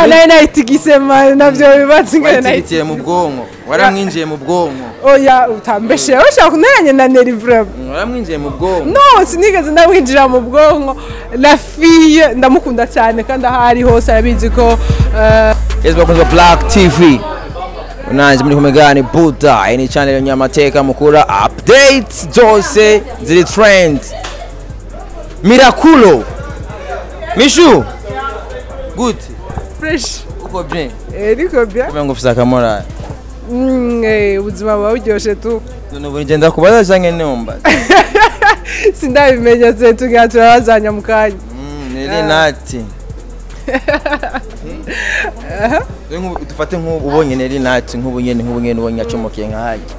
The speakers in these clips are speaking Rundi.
Ya, nayo nayitigise navyo bibaza ingene. Wayitigitiye mu bwonko, waramwinjiye mu bwonko. Oya, utambeshe, ushaka kunteranya na Nelly vraiment. Waramwinjiye mu bwonko. No, sinigeze ndamwinjira mu bwonko. La fille ndamukunda cyane, kandi aho ari hose arabizi ko Yes, bakunzi ba Black TV. Unanje muri kumwe gani Buddha, iyi ni channel y'amateka mukura updates zose ziri trend. Miraculo. Mishu. Good. Fresh. Uko bien? Eh, niko bien. Kumbe ngo ufise akamora. Ubuzima buba buryoshe tu. None ubu ngenda kubaza canke numba? Sindabimenya, se tugira turabazanya mu kanya. Neri nati. Rero dufate nk'ubu ubonye Nelly Nat, nk'ubu nyene ubonye acomokeye nka hajya.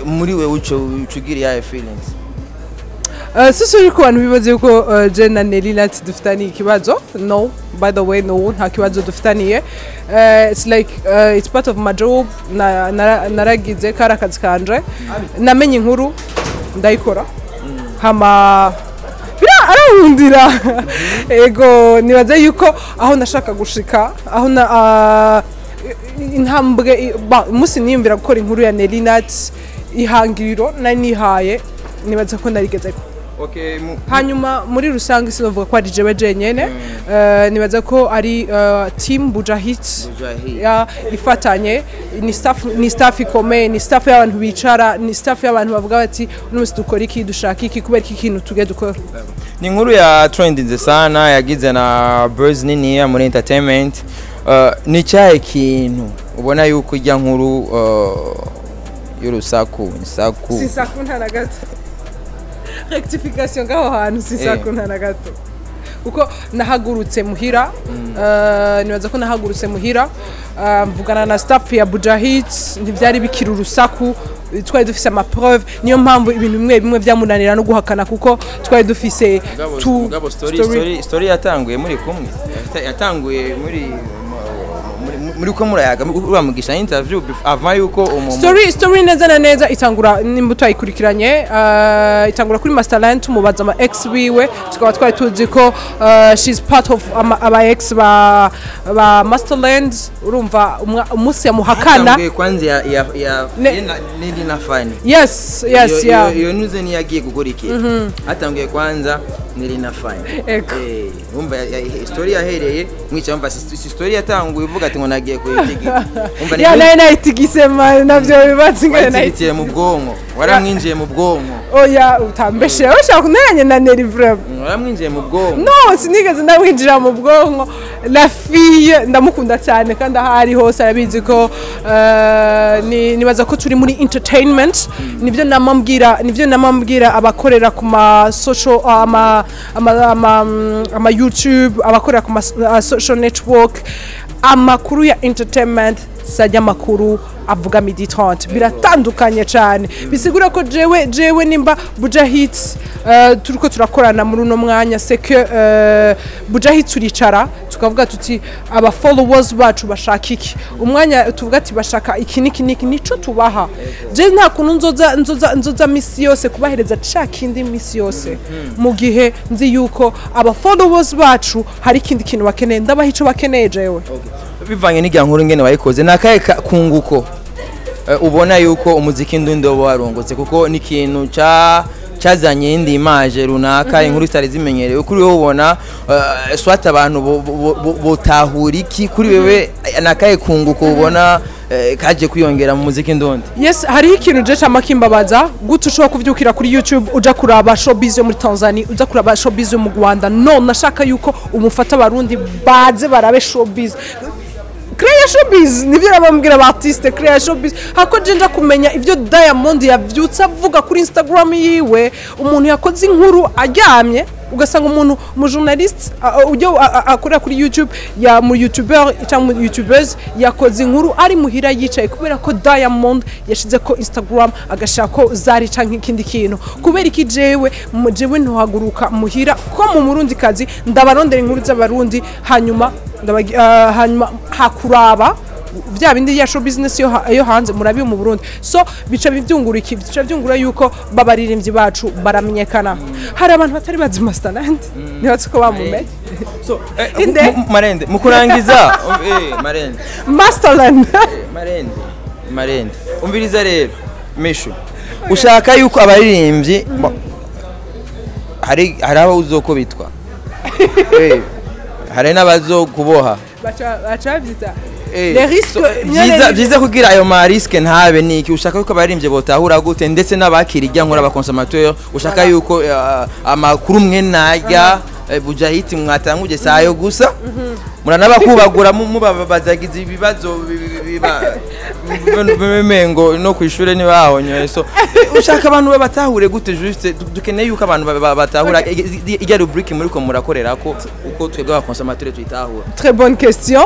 Muri wewe uco ugira iyahe feelings? Sisi uri ku bantu bibaze yuko je na Nelly Nat dufitaniye ikibazo, no, by the way, no, nta kibazo dufitaniye. It's like it's part of my job. Naragize kari akazi kanje, namenye inkuru ndayikora, hama bira arahundira. Ego, nibaze yuko aho nashaka gushika, aho na intambwe umunsi niyumvira gukora inkuru ya Nelly Nat, ihangiro nari nihaye, nibaza ko narigezeko. Okay, Hanyuma muri rusange sinovuga ko ari jewe jenyene, nibaza ko ari team Buja Hits. Buja Hits. Ya, ifatanye, ni staff ikomeye, ni staff y'abantu bicara, ni staff y'abantu bavuga bati: "Uno munsi dukora iki? Dushaka iki? Kubera iki kintu tuge dukora?" Ni inkuru ya trendinze sana, yagize na buzz niniya muri entertainment. Ni cyahe kintu ubona yuko ijya nkuru y'urusaku isaku? Sisaku nta na gato. Rectification ngaho hantu, sisaku nta na gato, kuko nahagurutse muhira, nibaza ko nahagurutse muhira, mvugana na staff ya Buja Hits, ntivyari bikiri urusaku, twari dufise ama preuve. Niyo mpamvu ibintu bimwe bimwe byamunanira no guhakana, kuko twari dufise tu Mugabo story yatanguye muri kumwe, yatanguye muri ko murayaga, uramugisha interview avant yuko Story neza na neza itangura, nimba twayikurikiranye, itangura kuri Masterland, tumubaza ama ex wiwe, tukaba twari tuzi ko she's part of aba ex ba Masterland. Urumva umunsi yamuhakana. Yatanguye kwanza ya Nelly na Fani. Yes. Iyo nuze niyo yagiye gukurikira, hatanguye kwanza Nelly na Fani. Ego. Umva, story yahereye mwica, umva, si story yatanguye uvuga ati ngo nagiye kuyitigita, umva. Ya, nayo nayitigise navyo bibaza ingene. Wayitigitiye mu bwonko, waramwinjiye mu bwonko. Oya, utambeshe, ushaka kunteranya na Nelly vraiment. Waramwinjiye mu bwonko. No, sinigeze ndamwinjira mu bwonko. La fille ndamukunda cyane, kandi aho ari hose arabizi ko nibaza ko turi muri entertainment. Nivyo namambwira abakorera ku ma social, ama YouTube, abakorera ku ma social network, amakuru ya entertainment sajya amakuru avuga midi 30, biratandukanye cyane. Bisigura ko jewe nimba Buja Hits turiko turakorana muri uno mwanya, c'est que Buja Hits turicara tukavuga tuti: "Aba followers bacu bashaka iki?" Umwanya tuvuga ati bashaka iki niki niki, nico tubaha. Je nta kuntu nzoza misi yose kubahereza ca kindi misi yose, mu gihe nzi yuko aba followers bacu hari ikindi kintu bakeneye, ndabaha ico bakeneye jewe. Bivanye n'irya nkuru ngene wayikoze, ni akahe kunguko ubona yuko umuziki ndundi woba warungutse, kuko ni ikintu ca cyazanye indi image runaka, inkuru zitari zimenyerewe kuri wowe? Ubona swat abantu botahura iki kuri wewe? Ni akahe kunguko ubona kaje kwiyongera mu muziki ndundi? Yes, hariho ikintu je cama kimbabaza: gute ushobora kuvyukira kuri YouTube uja kuraba showbiz yo muri Tanzania, uja kuraba showbiz yo mu Rwanda? No, nashaka yuko umufata abarundi baze barabe showbiz, créer showbiz. Nivyo nabambwira aba artiste: créer showbiz. Hako je nja kumenya ivyo Diamond yavyutse avuga kuri Instagram yiwe, umuntu yakoze inkuru aryamye, ugasanga umuntu mu journaliste ujya akorera kuri YouTube ya mu youtuber cyangwa mu youtubers yakoze inkuru ari muhira yicaye, kubera ko Diamond yashize ko Instagram agashaka ko zari canke ikindi kintu. Kubera iki jewe jewe ntuhaguruka muhira ko mu murundi kazi ndabarondera inkuru z'abarundi, hanyuma hanyuma hakuraba Vya bindi ya show business yo hanze murabi mu Burundi. So bica bivyungura iki? Bica byungura yuko babaririmbyi bacu baramenyekana. Hari abantu batari bazi Masterland, nibatse ko bamumenye. So Inde? Marende, mukurangiza, Marende. Masterland. Marende, Marende, umviriza rero Mishu, ushaka yuko abaririmbyi hari abo uzokubitwa, hari n'abazokuboha. Baca bavyita les risques. So, vyiza kugira ayo ma risque ntabe. Niki ushaka yuko abaririmbyi botahura gute, ndetse n'abakira irya nkora, abaconsommateur? Ushaka yuko amakuru mwe narya Buja Hit mwatanguje sayo gusa muranabakubagura, mubabazagiza ibibazo bimengo no kwishure ntibahonyoye. So ushaka abantu babatahure gute? Juste dukeneye yuko abantu batahura irya rubrique muriko murakorera ko uko twebwe abaconsommateur tuyitahura. Très bonne question.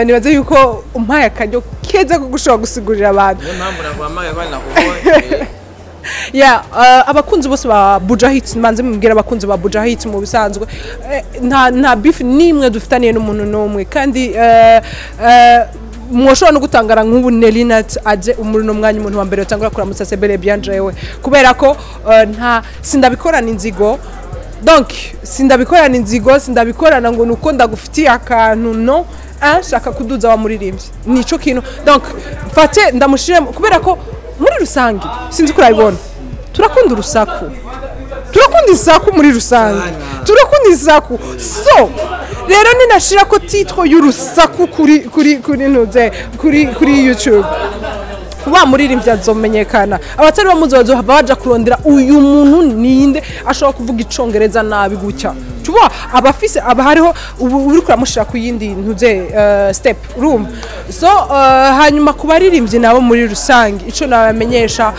Nibaze yuko umpaye akaryo keza ko gushobora gusigurira abantu. Niyo mpamvu naguhamagaye kandi nakubonye. Yeah, abakunzi bose ba Buja Hits, manze mubwira abakunzi ba Buja Hits, mu bisanzwe nta beef nimwe dufitaniye n'umuntu n'umwe. Kandi mwoshobora no gutangara nk'ubu Nelinat aje muri no mwanya, umuntu wa mbere utangura kuramutsa c'est bel et bien jewe, kubera ko nta sindabikorana inzigo. Donc sindabikorana inzigo, sindabikorana ngo nuko ndagufitiye akantu. No shaka kuduza wa muririmbyi, nico kintu. Donc mfate ndamushire, kubera ko muri rusange, sinzi ko urabibona, turakunda urusaku, turakunda isaku. Muri rusange turakunda isaku. So rero ninashira ko titre y'urusaku kuri ntuze kuri YouTube, wa muririmbyi azomenyekana. Abatari bamuzi bazohava baja kurondera uyu muntu ninde ashobora kuvuga icongereza nabi gutya. Tuba abafise aba hariho ubu uri kuramushira ku yindi ntuze step, urumva? So hanyuma ku baririmbyi nabo muri rusange, ico nabamenyesha,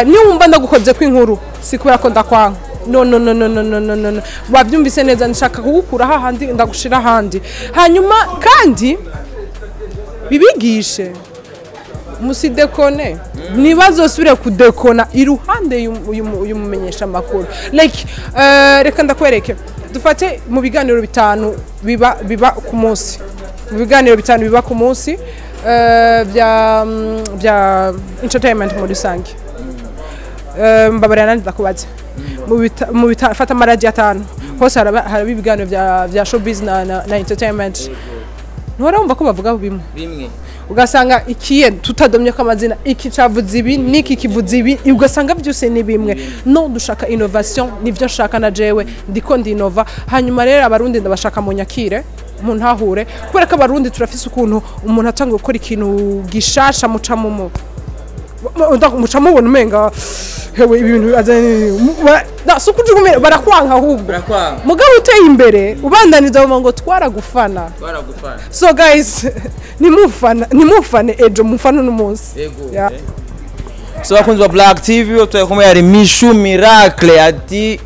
niwumva ndagukoze ko inkuru, si kubera ko ndakwanka. No, no, no, no, no, no, no, no, no. Wabyumvise neza, nshaka kugukura hahandi ndagushira ahandi. Hanyuma kandi bibigishe musidekone, ntibazosubire kudekona iruhande y'umumenyesha amakuru. Like reka ndakwereke, dufate mu biganiro 5 biba ku munsi, mu biganiro 5 biba ku munsi bya entertainment muri rusange. Mbabarira nandi ndakubaza, mu bita fata amaradiyo 5 hose haraba ibiganiro bya showbiz na entertainment, ntuhora wumva ko bavuga bimwe? Bimwe. Ugasanga ikiye tutadomye ko amazina, iki cavuze ibi n'iki kivuze ibi, ugasanga byose ni bimwe. No dushaka innovation, nivyo nshaka na jewe ndiko ndinova. Hanyuma rero abarundi ndabashaka mu nyakire muntahure, kubera ko abarundi turafise ukuntu umuntu atanga gukora ikintu gishasha muca mu muca mubona umenga hewe ibintu si ukujugunya, barakwanka ahubwo. Barakwanga. Mugabo uteye imbere ubandaniza bavuga ngo twaragufana. Baragufana. So guys, nimufana, nimufane ejo, mufane uno munsi. Yego. Yeah. So bakunzi ba Black TV, turi kumwe yari Mishu Miracle, ati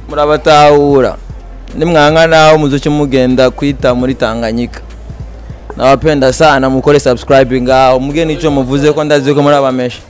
murabatahura nimwanga naho muzoce mugenda kwita muri Tanganyika. Nawapenda sana, mukore subscribe ngaho, muge nico muvuze ko ndazi ko muri abamesha.